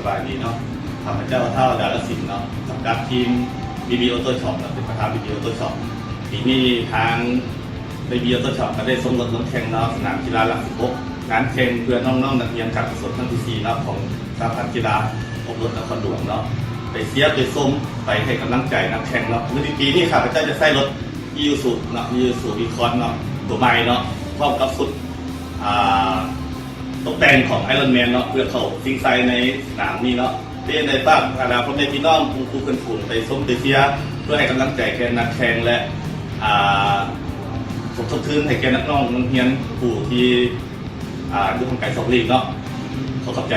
ສະບາຍດີເນາະ ຂ້າພະເຈົ້າ ທ້າວ ດາລະສິນ ເນາະ ສັງກັດທີມ ບີບີ Auto Shop ເນາະ ເປັນປະທານ ບີບີ Auto Shop. ປີນີ້ທາງ ບີບີ Auto Shop ກໍໄດ້ສົ່ງລົດລົງແຂ່ງເນາະ ສະໜາມກິລາຫຼັກສິບຫົກ ງານແຂ່ງເພື່ອນ້ອງໆນັກຮຽນການກຸສົນຄັ້ງທີສີ່ເນາະ ຂອງສະຫະພັນກິລາອົບລົດນະຄອນຫຼວງເນາະ ໄປເຊຍ ໄປຊົມ ໄປໃຫ້ກຳລັງໃຈນັກແຂ່ງເນາະ. ໃນປີນີ້ຂ້າພະເຈົ້າຈະໃຊ້ລົດ Isuzu ເນາະ Isuzu Recon ເນາະ ຕົວໃໝ່ເນາະ ພ້ອມກັບຊຸດ ອ່າ ຕົກແຕ່ງຂອງ Iron Man ເນາະ ເພື່ອເຂົ້າຊິງໄຊໃນສະໜາມນີ້ເນາະ. ເປັນໃດຝາກບັນດາພໍ່ແມ່ພີ່ນ້ອງ ໝູ່ຄູ່ເພື່ອນຝູງ ໄປຊົມໄປເຊຍ ເພື່ອໃຫ້ກຳລັງໃຈແກ່ນັກແຂ່ງ ແລະ ອ່າ ສົມທົບທຶນໃຫ້ແກ່ນັກຮ້ອງນັກຮຽນຜູ້ທີ່ ອ່າ ຢູ່ຫ່າງໄກສອກຫຼີກເນາະ. ຂໍຂອບໃຈ.